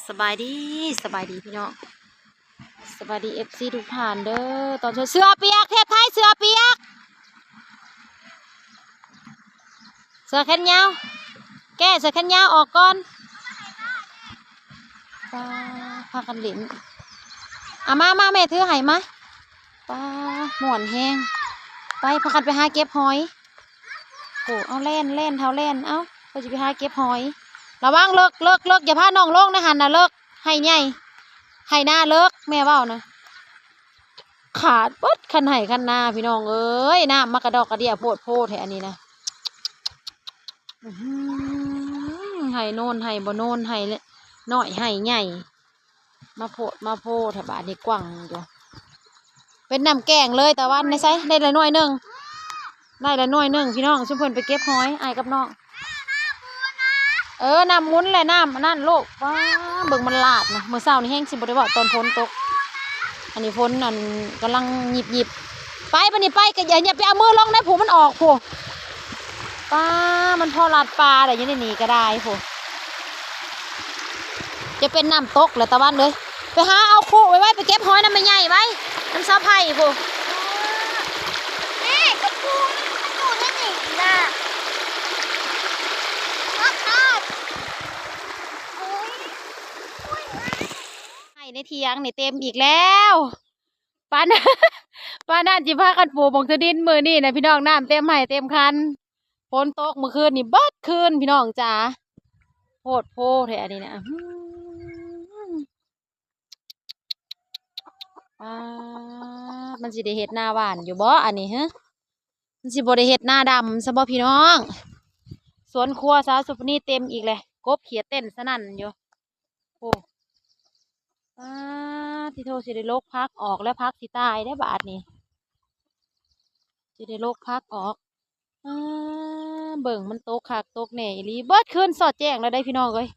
ສະບາຍດີ ສະບາຍດີພີ່ນ້ອງ ສະບາຍດີເອັຟຊີທຸກທ່ານເດີ. ຕອນເຊົ້າ ເສື້ອປຽກ ເທບໄທ ເສື້ອປຽກ ເສື້ອແຂນຍາວ ແກ້ເສື້ອແຂນຍາວອອກກ່ອນ. ປ້າ ພາກັນຫຼິ້ນ ເອົາມາ ມາ ແມ່ຖືໃຫ້ມາ. ປ້າ ມ່ວນແຮງ ໄປ ພາກັນໄປຫາເກັບຫອຍ. ໂອ້ ເອົາແລ່ນ ແລ່ນ ເຖົ້າແລ່ນ ເອົາ ເພິ່ນຊິໄປຫາເກັບຫອຍ. ລະວັງ ເລິກ ເລິກ ເລິກ ຢ່າພານ້ອງລົງໃນຫັ້ນນະ ເລິກ ໄຮ່ໃຫຍ່ ໄຮ່ນາເລິກ ແມ່ເວົ້ານະ. ຂາດເບິດຄັນໄຮ່ຄັນນາ ພີ່ນ້ອງເອີຍ ນ້ຳມາກະດອກກະເດຍໂພດໂພແທ້ອັນນີ້ນະ. ອືຫື ໄຮ່ໂນນ ໄຮ່ບໍ່ໂນນ ໄຮ່ນ້ອຍ ໄຮ່ໃຫຍ່ ມາໂພດມາໂພແທ້ ບາດນີ້ກວ້າງຢູ່ ເປັນນ້ຳແກ້ງເລີຍ. ຕາວັນ ໃນໃສ ໄດ້ລະໜ່ວຍໜຶ່ງ ໄດ້ລະໜ່ວຍໜຶ່ງພີ່ນ້ອງ. ຊຸມເພິ່ນໄປເກັບຫອຍ ອ້າຍກັບນ້ອງ. ເອີ ນ້ຳໝຸນແຫຼະ ນ້ຳອັນນັ້ນລູກ. ວ້າ ເບິ່ງມັນຫຼາດນະ ມື້ເຊົ້ານີ້ແຮງຊິບໍ່ໄດ້ເວົ້າ ຕອນຝົນຕົກ ອັນນີ້ຝົນ ອັນ ກຳລັງຫຍິບໆ. ໄປ ບາດນີ້ໄປ ກະຢ່າ ຢ່າໄປເອົາມືລົງໃນຜູ້ ມັນອອກຜູ້. ປ້າ ມັນພໍລາດປ່າໄດ້ຢູ່ໃນນີ້ກະໄດ້ຜູ້. ຈະເປັນນ້ຳຕົກແຫຼະຕາວັນເອີຍ ໄປຫາເອົາຄຸໄວ້ ໄວ້ໄປເກັບຫອຍນຳແມ່ໃຫຍ່ໄວ້ ນຳສາວໄພຜູ້. ແມ່ ກະປູ ກະຕູໃນນີ້ນະ ຄັກໆ. ໂອ້ຍ ໂອ້ຍ ໄຮ່ໃນຖຽງນີ້ເຕັມອີກແລ້ວ. ປານ ປານນັ້ນຊິພາກັນປູໝົກຖະດິນມື້ນີ້ນະພີ່ນ້ອງ ນ້ຳເຕັມໄຮ່ເຕັມຄັນ ຝົນຕົກມື້ຄືນນີ້ເບິດຄືນ ພີ່ນ້ອງຈ໋າ. ໂພດໂພແທ້ອັນນີ້ນະ ອື ປາດ ມັນຊິໄດ້ເຮັດນາຫວ່ານຢູ່ບໍ່ອັນນີ້ ຮະ ມັນຊິບໍ່ໄດ້ເຮັດນາດຳຊະບໍ່ພີ່ນ້ອງ. ສວນຄົວສາວສຸພະນີເຕັມອີກແຫຼະ ກົບຂຽດເຕັ້ນສະນັ້ນຢູ່. ໂອ້ ປາດ ຕິໂທ ຊິໄດ້ລົກຜັກອອກແລ້ວ ຜັກຊິຕາຍເດ້ບາດນີ້ ຊິໄດ້ລົກຜັກອອກ. ອາ ເບິ່ງມັນຕົກຄັກຕົກແນ່ອີ່ຫຼີ ເບິດຄືນສອດແຈ້ງແລ້ວເດ້ພີ່ນ້ອງເອີຍ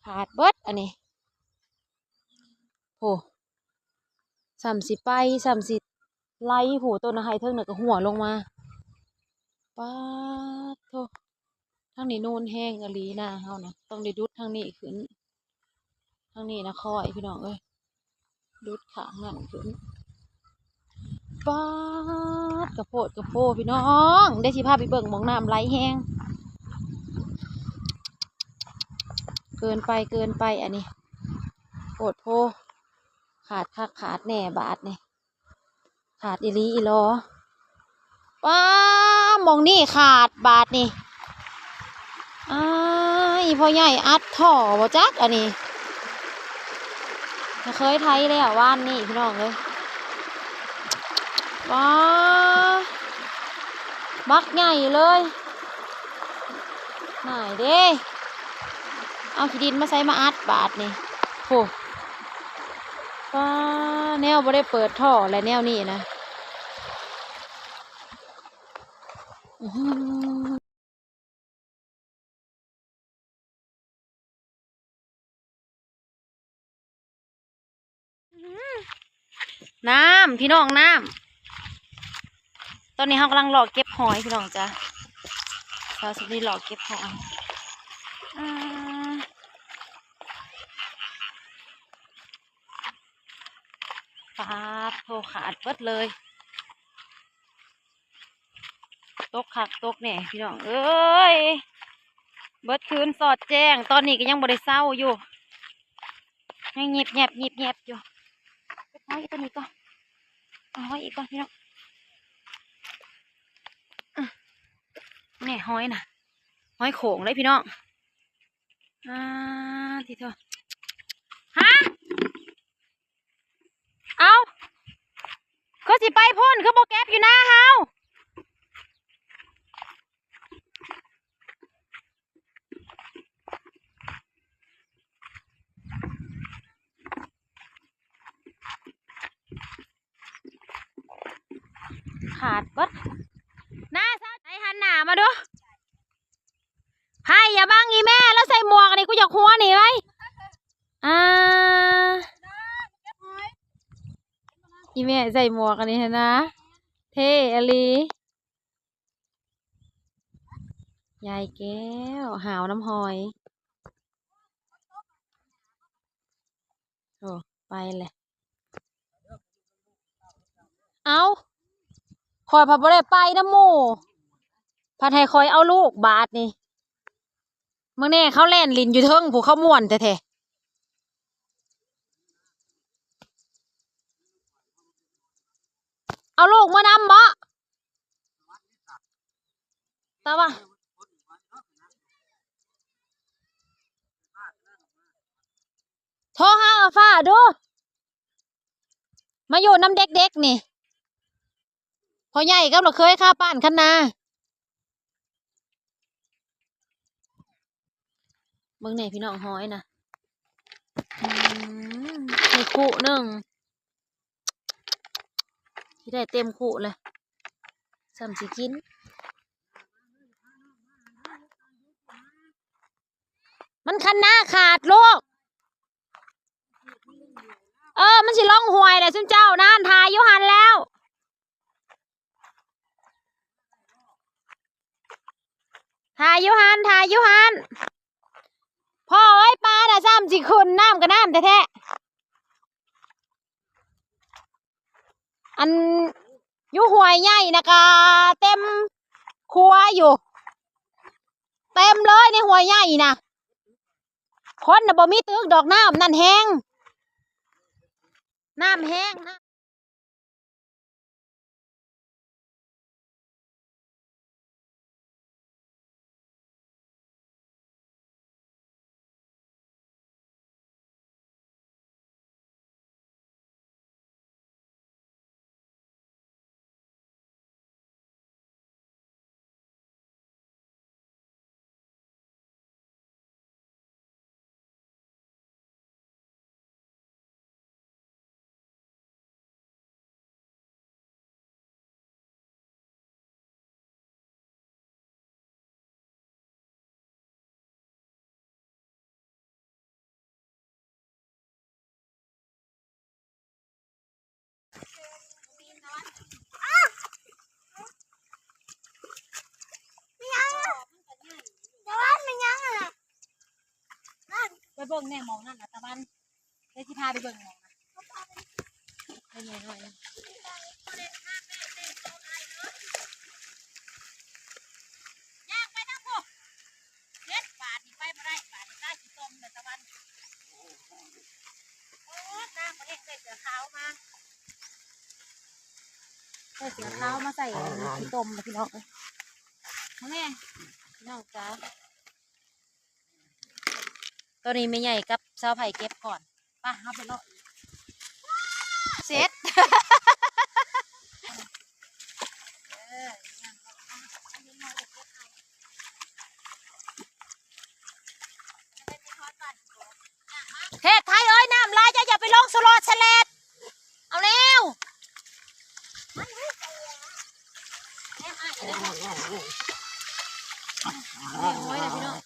ຂາດເບິດອັນນີ້. ໂອ້ ສ່ຳຊິໄປ ສ່ຳຊິໄຫຼ ໂອ້ ຕົ້ນນະໄຮເທິງນັ້ນກະຮົ່ວລົງມາ. ປາດໂທ້ ທາງນີ້ໂນນແຮງອີ່ຫຼີ ນາເຮົານະ ຕ້ອງໄດ້ດຸດທາງນີ້ຂຶ້ນ ທາງນີ້ນະຄ່ອຍ ພີ່ນ້ອງເອີຍ ດຸດຂ້າງນັ້ນຂຶ້ນ. ປາດ ກະໂພດກະໂພ ພີ່ນ້ອງ ດຽວຊິພາໄປເບິ່ງໝ່ອງນ້ຳໄຫຼແຮງ. ເກີນໄປ ເກີນໄປອັນນີ້ ໂພດໂພ ຂາດຄັກຂາດແນ່ບາດນີ້. ຂາດອີ່ຫຼີອີ່ຫຼໍ ປ້າ ໝ່ອງນີ້ຂາດບາດນີ້. ອາ ອີ່ພໍ່ໃຫຍ່ອັດທໍ່ບໍ່ຈັກອັນນີ້ ເຄີຍໄຖແລ້ວວານນີ້ ພີ່ນ້ອງເອີຍ. ປ້າ ບັກໃຫຍ່ເລີຍ. ໜ້າຍເດ້ ເອົາຂີ້ດິນມາໃສ່ມາອັດບາດນີ້. ໂອ້ ປ້າ ແນວບໍ່ໄດ້ເປີດທໍ່ແຫຼະແນວນີ້ນະ. ອື ນ້ຳ ພີ່ນ້ອງ ນ້ຳ. ຕອນນີ້ເຮົາກຳລັງເລາະເກັບຫອຍ ພີ່ນ້ອງຈ໋າ ສາວສຸນີເລາະເກັບຫອຍ. ອາ ປາດໂທ້ ຂາດເບິດເລີຍ. ຕົກຄັກຕົກແນ່ພີ່ນ້ອງເອີຍ ເບິດຄືນສອດແຈ້ງ. ຕອນນີ້ກະຍັງບໍ່ໄດ້ເຊົາຢູ່ ຍັງຫຍິບແຫຍບ ຫຍິບແຫຍບຢູ່. ເກັບຫອຍອີກກ່ອນ ເອົາຫອຍອີກກ່ອນພີ່ນ້ອງ. ອາ ແນ່ ຫອຍນະ ຫອຍໂຂງເດ້ພີ່ນ້ອງ. ອາ ຕິໂທ ຮະ ເອົ້າ ຄືຊິໄປພຸ້ນ ຄືບໍ່ເກັບຢູ່ນາເຮົາ? ຂາດເບິດ. ໜ້າສາວໃສ ຫັນໜ້າມາດູ. ໃຜ ຢ່າບັງອີ່ແມ່ ລາວໃສ່ໝວກອັນນີ້ ກູຢາກຫົວໜີໄວ. ອາ ອີ່ແມ່ໃສ່ໝວກອັນນີ້ຫັ້ນນະ ເທ່ອີ່ຫຼີ. ຍາຍແກ້ວ ຫາວນ້ຳຫອຍ. ໂອ້ ໄປແຫຼະ. ເອົ້າ ຂ້ອຍພັດບໍ່ໄດ້ໄປນຳໝູ່ ພັດໃຫ້ຂ້ອຍເອົາລູກບາດນີ້. ເບິ່ງແດ່ ເຂົາແລ່ນຫຼິ້ນຢູ່ເທິງພຸ້ນ ເຂົາມ່ວນແທ້ໆ. ເອົາລູກເມືອນຳບໍ? ແຕ່ວ່າ ໂທຫາອາຟ້າດູ ມາຢູ່ນຳເດັກໆນີ້ ພໍ່ໃຫຍ່ກັບລູກເຂີຍຄາປ້ານຄັນນາ. ເບິ່ງແດ່ພີ່ນ້ອງ ຫອຍນະ ອືມ ໃນຄຸໜຶ່ງ ຊິໄດ້ເຕັມຄຸແຫຼະ ສ່ຳຊິກິນ. ມັນຄັນນາຂາດລູກ ເອີ ມັນຊິລົງຫ້ວຍແລ້ວ ຊຸມເຈົ້ານັ້ນ ຖ່າຍຢູ່ຫັ້ນແລ້ວ ຖ່າຍຢູ່ຫັ້ນ ຖ່າຍຢູ່ຫັ້ນ. ພໍ່ເອີຍ ປານະ ຊ້ຳຊິຂຶ້ນ ນ້ຳກໍນ້ຳແທ້ໆ. ອັນ ຢູ່ຫ້ວຍໃຫຍ່ນະກະເຕັມຂົວຢູ່ ເຕັມເລີຍໃນຫ້ວຍໃຫຍ່ນະ. ຄົນນະບໍ່ມີຕຶກດອກ ນ້ຳນັ້ນແຮງ ນ້ຳແຮງນະ. ຕາວັນ ແມ່ນຫຍັງຫັ້ນນະ? ຕາວັນ ໄປເບິ່ງແດ່ໝ່ອງນັ້ນນະ ຕາວັນ. ເດີຊິພາໄປເບິ່ງໝ່ອງນະ ໄປແດ່ໜ້ອຍ ຍ່າງໄປທາງພຸ້ນ ເດັດ ບາດນີ້ໄປບໍ່ໄດ້ ບາດນີ້ຕາຂີ້ຕົມເດີຕາວັນ. ໂອ້ ນາງບໍ່ເຫັນໃສ່ເສື້ອຂາວມາ ໃສ່ເສື້ອຂາວມາໃສ່ຂີ້ຕົມລະພີ່ນ້ອງເອີຍ ເບິ່ງແດ່ ພີ່ນ້ອງຈ໋າ. ຕອນນີ້ແມ່ໃຫຍ່ກັບສາວໄພເກັບກ່ອນ ໄປ ເຮົາໄປເລາະ ເສັດ ເຂດໄທເອີຍ ນ້ຳຫຼາຍ ເຈົ້າຢ່າໄປລົງສະຫຼອດສະແຫຼດ. ເອົາແລ້ວ ແນມອ້າຍ ແນມອ້າຍ ແນມຫອຍນະພີ່ນ້ອງ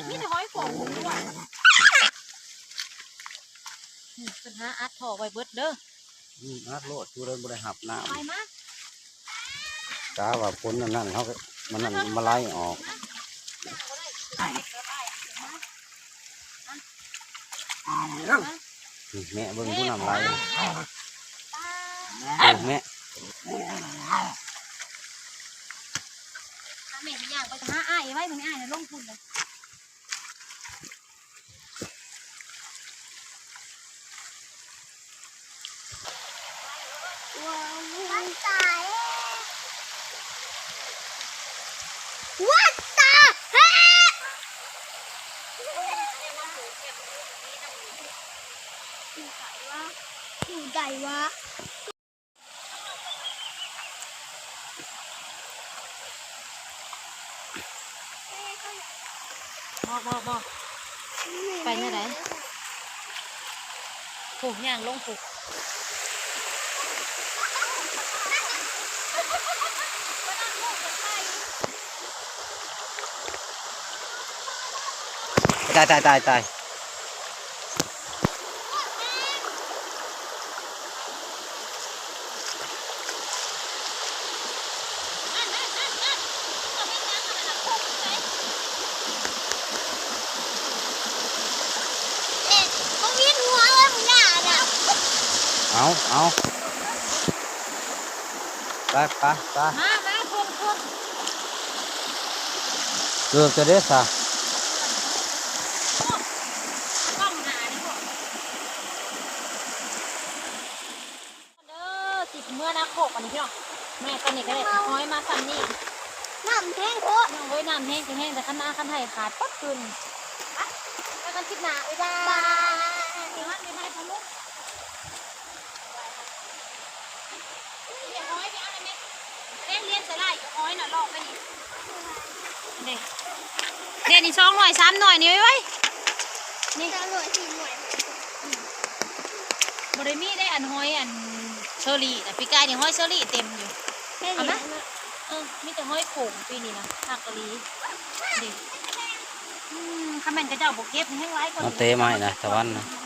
ມີແຕ່ຫອຍໂຂງ ອືມ ເພິ່ນຫາອັດທໍ່ໄວ້ເບິດເດີ ອືມ ອັດໂລດ ຜູ້ໃດບໍ່ໄດ້ຮັບນ້ຳ ໄປມາ ກະວ່າຝົນອັນນັ້ນ ເຮົາກໍ ມັນນັ້ນມາໄຫຼອອກ ແມ່ເບິ່ງຜູ້ນ້ຳໄຫຼ ເບິ່ງແມ່ ແມ່ຍ່າງໄປຫາອ້າຍໄວ້ ມື້ນີ້ອ້າຍລົງພຸ້ນເລີຍ. ບໍ່ ບໍ່ ບໍ່ ໄປແນວໃດ? ໂອ້ ຍ່າງລົງພຸ້ນ. ຕາຍ ຕາຍ ຕາຍ ຕາຍ. ເອີ ບໍ່ມີຫົວເອີຍ ບໍ່ຢ ເອົາ ເອົາ ໄປ ໄປ ໄປ ມາ ມາ ຄົນ ຄົນ ເກືອບຈະເດ້ຊະ ກ້ອງໜ້ານີ້ບໍ່ ເດີ ຊິເມືອນາໂຄກບັດນີ້ພີ່ນ້ອງ ແມ່ ຕອນນີ້ກໍໄດ້ຫອຍມາຊ່ຳນີ້ ນ້ຳແຮງໂພດ ພີ່ນ້ອງເອີຍ ນ້ຳແຮງກໍແຮງ ແຕ່ຄັນນາຄັນໄຮ່ຂາດປຶບຄືນ ໄປ ໄປກັນຄລິບໜ້າ ບາຍບາຍ ບາຍບາຍ ເດ ເດ ນີ້ສອງໜ່ວຍສາມໜ່ວຍນີ້ໄວໆ ນີ້ສາມໜ່ວຍສີ່ໜ່ວຍ ອືມ ບໍ່ໄດ້ມີໄດ້ອັນຫອຍອັນເຊີຣີນະ ປີກາຍນີ້ຫອຍເຊີຣີເຕັມຢູ່ ເອົາມາ ເອີ ມີແຕ່ຫອຍໂຂງປີນີ້ນະ ຄັກອີ່ຫຼີ ເດ ອືມ ຄັນແມ່ນເຂົາເຈົ້າບໍ່ເກັບນີ້ແຮງຫຼາຍກວ່າ ເອົາເຕະໄມ້ນະ ຕາວັນນະ.